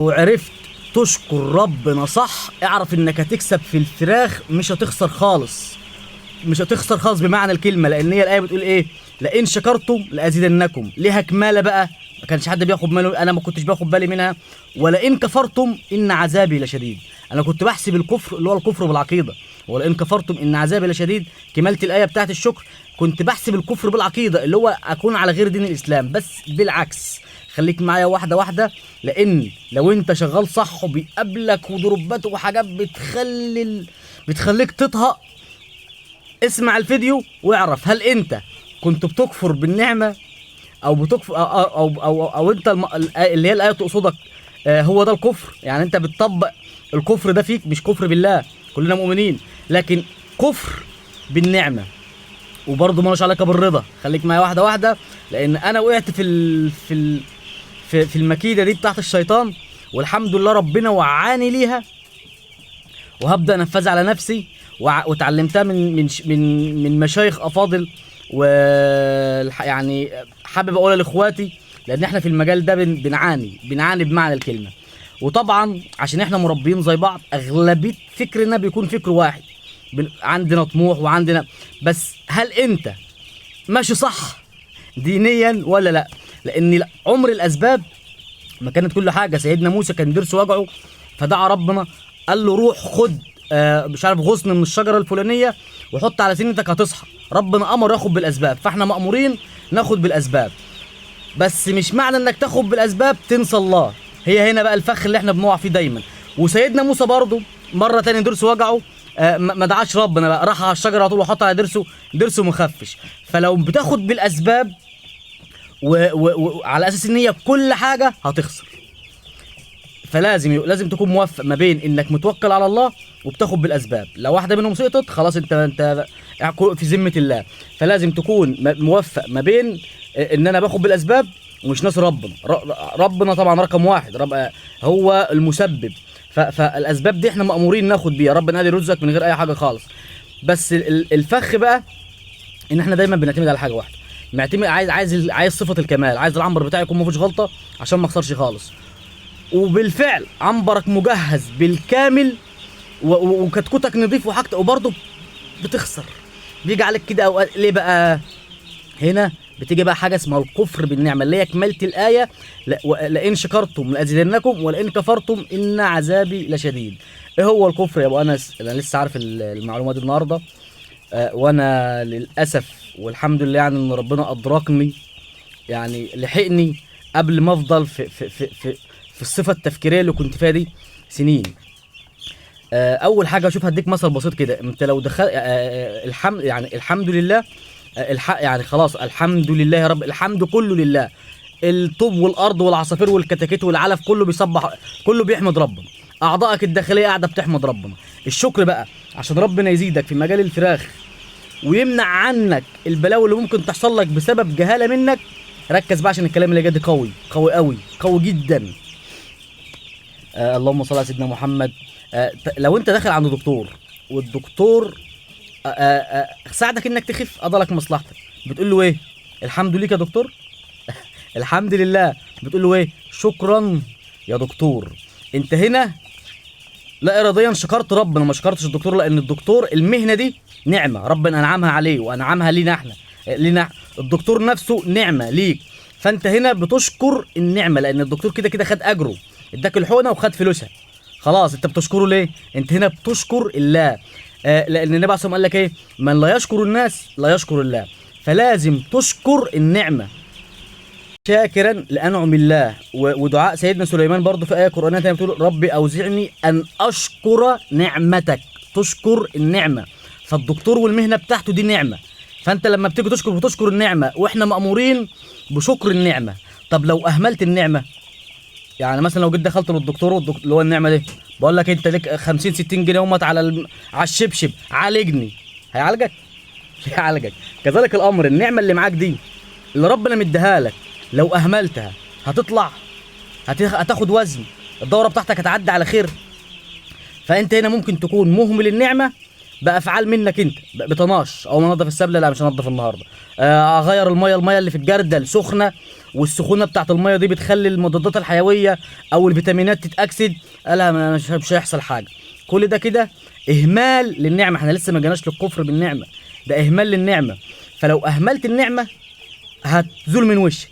وعرفت تشكر ربنا صح، اعرف انك هتكسب في الفراخ، مش هتخسر خالص، مش هتخسر خالص بمعنى الكلمة. لان هي الايه بتقول ايه؟ لئن شكرتم لازيدنكم. ليها كماله بقى، ما كانش حد بياخد باله، انا ما كنتش باخد بالي منها. ولئن كفرتم ان عذابي لشديد. انا كنت بحسب الكفر اللي هو الكفر بالعقيدة، ولئن كفرتم ان عذابي لشديد، كمالة الايه بتاعت الشكر، كنت بحسب الكفر بالعقيدة اللي هو اكون على غير دين الاسلام، بس بالعكس. خليك معايا واحدة واحده، لان لو انت شغال صح وبيقابلك وضربات وحاجات بتخليك تطهق، اسمع الفيديو واعرف هل انت كنت بتكفر بالنعمة او بتكفر او انت اللي هي الايه تقصدك، هو ده الكفر. يعني انت بتطبق الكفر ده فيك، مش كفر بالله، كلنا مؤمنين، لكن كفر بالنعمة، وبرضه مالوش علاقة بالرضا. خليك معايا واحدة واحده، لان انا وقعت في المكيده دي بتاعت الشيطان، والحمد لله ربنا وعاني ليها، وهبدا انفذها على نفسي، وتعلمتها من مشايخ افاضل، و يعني حابب اقولها لاخواتي، لان احنا في المجال ده بنعاني بمعنى الكلمة. وطبعا عشان احنا مربيين زي بعض، اغلبية فكرنا بيكون فكر واحد، عندنا طموح وعندنا، بس هل انت ماشي صح دينيا ولا لا؟ لان عمر الاسباب ما كانت كل حاجة. سيدنا موسى كان ضرسه وجعه، فدعا ربنا قال له روح خد، مش عارف غصن من الشجرة الفلانية وحط على سنتك هتصحى. ربنا امر ياخد بالاسباب، فاحنا مامورين ناخد بالاسباب، بس مش معنى انك تاخد بالاسباب تنسى الله. هي هنا بقى الفخ اللي احنا بنقع فيه دايما. وسيدنا موسى برضه مرة تاني ضرسه وجعه، ما دعاش ربنا بقى، راح على الشجرة على طول وحط على ضرسه، ضرسه مخفش. فلو بتاخد بالاسباب وعلى اساس ان هي كل حاجة هتخسر. فلازم لازم تكون موفق ما بين انك متوكل على الله وبتاخد بالاسباب. لو واحدة منهم سقطت خلاص انت في ذمه الله. فلازم تكون موفق ما بين ان انا باخد بالاسباب ومش ناس ربنا. ربنا طبعا رقم واحد، هو المسبب. فالاسباب دي احنا مامورين ناخد بيها، ربنا قادر يرزقك من غير اي حاجة خالص. بس الفخ بقى ان احنا دايما بنعتمد على حاجة واحدة، معتمد عايز صفة الكمال، عايز العنبر بتاعي يكون ما فيهوش غلطه عشان ما اخسرش خالص. وبالفعل عنبرك مجهز بالكامل وكتكوتك نظيف وحاجتك، وبرضه بتخسر، بيجي عليك كده اوقات. ليه بقى؟ هنا بتيجي بقى حاجة اسمها الكفر بالنعمة، اللي هي كمالة الايه، لئن شكرتم لازيدنكم ولئن كفرتم ان عذابي لشديد. ايه هو الكفر يا ابو انس؟ انا لسه عارف المعلومة دي النهارده، وانا للاسف والحمد لله ان ربنا ادركني، يعني لحقني قبل ما افضل في الصفة التفكيريه اللي كنت فيها دي سنين. اول حاجة اشوف، هديك مثل بسيط كده. انت لو دخل، الحمد، يعني الحمد لله، الحق، يعني خلاص الحمد لله يا رب، الحمد كله لله. الطوب والارض والعصافير والكتاكيت والعلف كله بيصبح، كله بيحمد ربنا. اعضائك الداخلية قاعدة بتحمد ربنا. الشكر بقى عشان ربنا يزيدك في مجال الفراخ ويمنع عنك البلاوي اللي ممكن تحصل لك بسبب جهالة منك. ركز بقى عشان الكلام اللي جاي ده قوي قوي قوي قوي جدا. اللهم صل على سيدنا محمد. لو انت داخل عند دكتور والدكتور، ساعدك انك تخف، قضى لك مصلحتك، بتقول له ايه؟ الحمد لله يا دكتور. الحمد لله. بتقول له ايه؟ شكرا يا دكتور. انت هنا لا اراديا شكرت ربنا، ما شكرتش الدكتور، لان الدكتور المهنة دي نعمه ربنا انعمها عليه وانعمها لينا احنا، لينا الدكتور نفسه نعمه ليك. فانت هنا بتشكر النعمة، لان الدكتور كده كده خد اجره، اداك الحقنة وخد فلوسها، خلاص. انت بتشكره ليه؟ انت هنا بتشكر الله، لان النبي عليه الصلاة والسلام قال لك ايه؟ من لا يشكر الناس لا يشكر الله. فلازم تشكر النعمة شاكرا لانعم الله. ودعاء سيدنا سليمان برضو في ايه قرانية تانية بتقول ربي اوزعني ان اشكر نعمتك. تشكر النعمة. فالدكتور والمهنه بتاعته دي نعمه، فانت لما بتيجي تشكر بتشكر النعمة، واحنا مامورين بشكر النعمة. طب لو اهملت النعمة، يعني مثلا لو جيت دخلت للدكتور والدكتور اللي هو النعمة دي، بقول لك انت ليك 50 60 جنيه همت على الشبشب، عالجني، هيعالجك؟ مش هيعالجك. كذلك الامر، النعمة اللي معاك دي اللي ربنا مديها لك، لو اهملتها هتطلع، هتاخد وزن، الدورة بتاعتك هتعدي على خير. فانت هنا ممكن تكون مهمل النعمة بافعال منك انت، بطناش، او ما انضف السبله، لا مش هنضف النهارده، اغير المية، المية اللي في الجردل سخنة، والسخونه بتاعت المية دي بتخلي المضادات الحيوية او الفيتامينات تتاكسد، قالها مش هيحصل حاجة. كل ده كده اهمال للنعمة، احنا لسه ما جيناش للكفر بالنعمة، ده اهمال للنعمة. فلو اهملت النعمة هتزول من وشك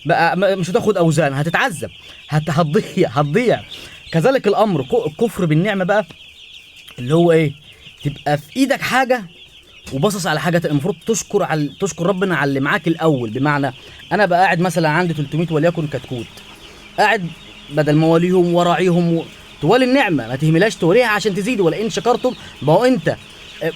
بقى، مش هتاخد اوزان، هتتعذب، هتضيع. كذلك الامر الكفر بالنعمة بقى اللي هو ايه، تبقى في ايدك حاجة وباصص على حاجة تانية. المفروض تشكر ربنا على اللي معاك الاول. بمعنى انا بقى قاعد مثلا عندي 300 وليكن كتكوت، قاعد بدل ما واليهم وراعيهم توالي النعمة، ما تهملهاش، توليها عشان تزيد. ولئن شكرتم، ما هو انت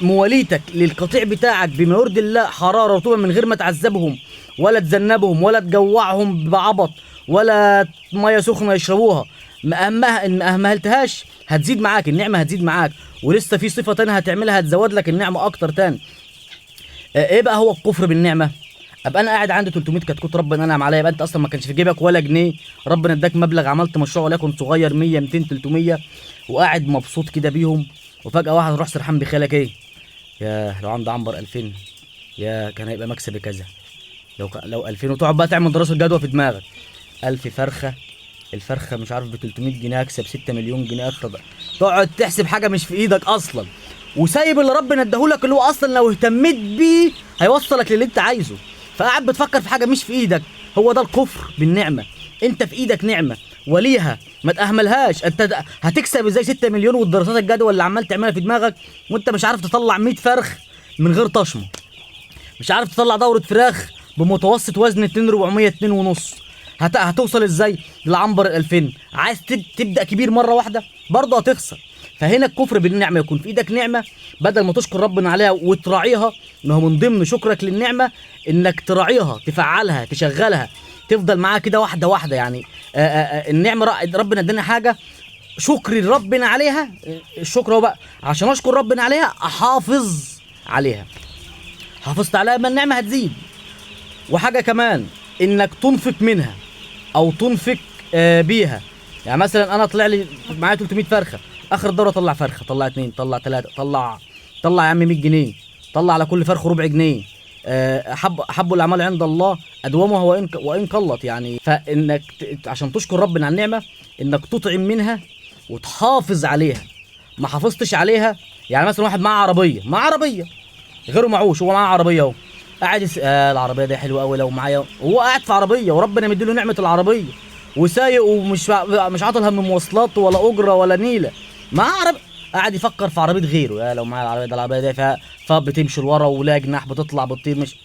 مواليتك للقطيع بتاعك بما يرضي الله، حرارة رطوبة، من غير ما تعذبهم ولا تذنبهم ولا تجوعهم بعبط ولا مية سخنة يشربوها، ان ما اهملتهاش هتزيد معاك النعمة، هتزيد معاك. ولسه في صفة تانية هتعملها هتزود لك النعمة اكتر تاني. ايه بقى هو الكفر بالنعمة؟ ابقى انا قاعد عندي 300 كتكوت ربنا انعم عليا، يبقى انت اصلا ما كانش في جيبك ولا جنيه، ربنا اداك مبلغ، عملت مشروع وليكن صغير 100 200 300، وقاعد مبسوط كده بيهم، وفجاة واحد يروح سرحان بخيالك ايه، يا لو عند عنبر 2000 يا كان هيبقى مكسب كذا، لو 2000، وتقعد بقى تعمل دراسة جدوى في دماغك، 1000 فرخة، الفرخه مش عارف ب 300 جنيه اكسب 6 مليون جنيه اكتر، تقعد تحسب حاجة مش في ايدك اصلا، وسايب اللي ربنا اداهولك اللي هو اصلا لو اهتميت بيه هيوصلك للي انت عايزه، فقاعد بتفكر في حاجة مش في ايدك. هو ده الكفر بالنعمة. انت في ايدك نعمه وليها، ما تاهملهاش. انت هتكسب ازاي 6 مليون والدراسات الجدوى اللي عمال تعملها في دماغك وانت مش عارف تطلع 100 فرخ من غير طشمه، مش عارف تطلع دوره فراخ بمتوسط وزن اتنين ربعمية اتنين ونص، هتوصل ازاي للعنبر 2000؟ عايز تبدا كبير مرة واحدة برضه هتخسر. فهنا الكفر بالنعمة، يكون في ايدك نعمه بدل ما تشكر ربنا عليها وتراعيها، ما هو من ضمن شكرك للنعمة انك تراعيها، تفعلها، تشغلها، تفضل معاها كده واحدة واحدة. النعمة ربنا ادانا حاجة، شكري لربنا عليها، الشكر هو بقى عشان اشكر ربنا عليها احافظ عليها، حافظت عليها ما النعمة هتزيد. وحاجه كمان انك تنفق منها او تنفق بيها. مثلا انا طلع لي معايا 300 فرخة، اخر الدورة طلع فرخة، طلع 2، طلع 3، طلع يا عم 100 جنيه، طلع على كل فرخة ربع جنيه. احب الاعمال عند الله ادومها وان قلت. فانك عشان تشكر ربنا على النعمة انك تطعم منها وتحافظ عليها. ما حافظتش عليها، مثلا واحد معاه عربية، معاه عربية غيره معوش، هو معاه عربية اهو، قاعد العربية دي حلوة قوي لو معايا، هو قاعد في عربية وربنا مديله نعمه العربية وسايق ومش مش عاطل هم مواصلات ولا اجره ولا نيله، معاه عربية، قاعد يفكر في عربية غيره، يا لو معايا العربية ده، العربية دي فيها بتمشي لورا ولا جناح بتطلع بتطير، مش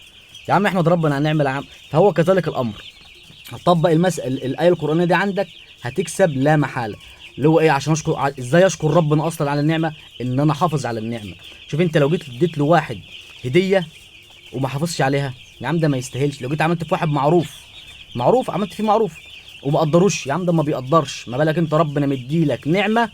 يا عم احمد ربنا على النعمة العام. فهو كذلك الامر، هتطبق الايه القرانية دي عندك هتكسب لا محالة. اللي هو ايه؟ عشان اشكر، ازاي اشكر ربنا اصلا على النعمة؟ ان انا حافظ على النعمة. شوف انت لو جيت اديت له واحد هديه وما حافظش عليها، يا عم ده ما يستاهلش. لو جيت عملت في واحد معروف، معروف عملت فيه معروف وما قدروش، يا عم ده ما بيقدرش. ما بالك انت ربنا مديلك نعمه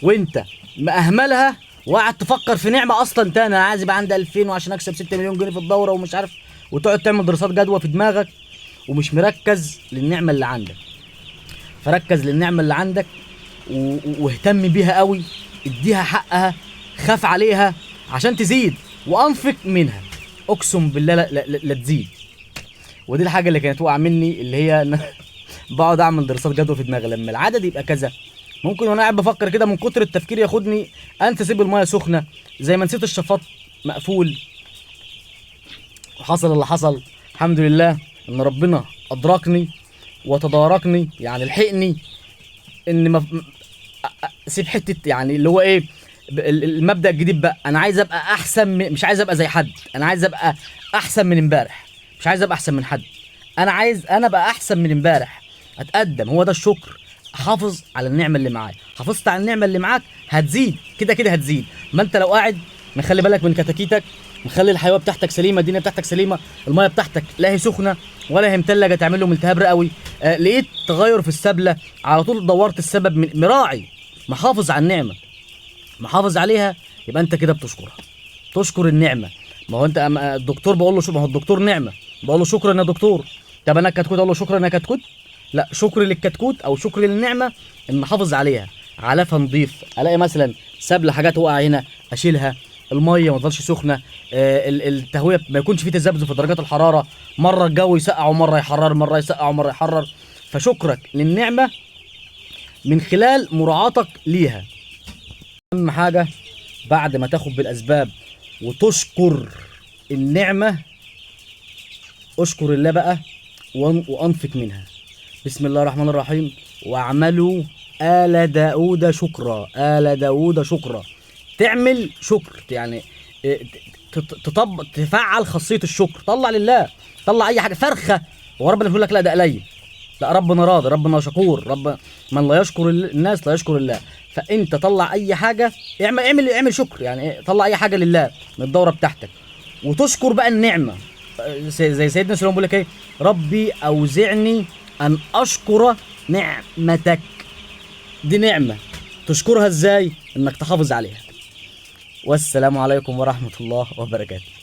وانت مأهملها وقاعد تفكر في نعمه اصلا تاني، انا عايز يبقى عندي 2000 وعشان اكسب 6 مليون جنيه في الدورة ومش عارف، وتقعد تعمل دراسات جدوى في دماغك ومش مركز للنعمة اللي عندك. فركز للنعمة اللي عندك واهتم بيها قوي، اديها حقها، خاف عليها عشان تزيد، وانفق منها. اقسم بالله لا، لا، لا، لا تزيد. ودي الحاجة اللي كانت واقعه مني، اللي هي ان بقعد اعمل دراسات جدوى في دماغي لما العدد يبقى كذا، ممكن وانا قاعد بفكر كده من كتر التفكير ياخدني انسى اسيب المايه سخنة، زي ما نسيت الشفاط مقفول وحصل اللي حصل. الحمد لله ان ربنا ادركني وتداركني، يعني لحقني ان ما سيب حتة، يعني اللي هو ايه، المبدا الجديد بقى، انا عايز ابقى احسن مش عايز ابقى زي حد، انا عايز ابقى احسن من امبارح، مش عايز ابقى احسن من حد، انا عايز انا ابقى احسن من امبارح، اتقدم. هو ده الشكر، حافظ على النعمة اللي معاك. حافظت على النعمة اللي معاك هتزيد، كده كده هتزيد. ما انت لو قاعد مخلي بالك من كتاكيتك، مخلي الحيوية بتاعتك سليمة، الدنيا بتاعتك سليمة، المية بتاعتك لا هي سخنة ولا هي متلجه تعمل لهم التهاب رئوي، لقيت تغير في السبله على طول دورت السبب، من مراعي محافظ على النعمة، محافظ عليها، يبقى انت كده بتشكرها، تشكر النعمة. ما هو انت الدكتور بقول له شو، ما هو الدكتور نعمه، بقول له شكرا يا دكتور. طب انا الكتكوت اقول له شكرا يا كتكوت؟ لا، شكر للكتكوت او شكر للنعمة ان حافظ عليها، علفها نظيف، الاقي مثلا سبله حاجات وقع هنا اشيلها، المية ما تفضلش سخنة، التهويه ما يكونش فيه تذبذب في درجات الحرارة، مرة الجو يسقع ومرة يحرر، مرة يسقع ومرة يحرر. فشكرك للنعمة من خلال مراعاتك ليها. اهم حاجة بعد ما تاخد بالاسباب وتشكر النعمة، اشكر الله بقى وانفق منها. بسم الله الرحمن الرحيم. واعملوا آل داود شكرا، آل داود شكرا. تعمل شكر يعني تطبق، تفعل خاصية الشكر. طلع لله، طلع أي حاجة فرخة، وربنا بيقول لك لا ده قليل، لا ربنا راضي، ربنا شكور، رب من لا يشكر الناس لا يشكر الله. فأنت طلع أي حاجة، اعمل اعمل اعمل شكر، يعني طلع أي حاجة لله من الدورة بتاعتك، وتشكر بقى النعمة. زي سيدنا سليمان بيقول لك ايه؟ ربي أوزعني أن أشكر نعمتك. دي نعمة تشكرها ازاي؟ انك تحافظ عليها. والسلام عليكم ورحمة الله وبركاته.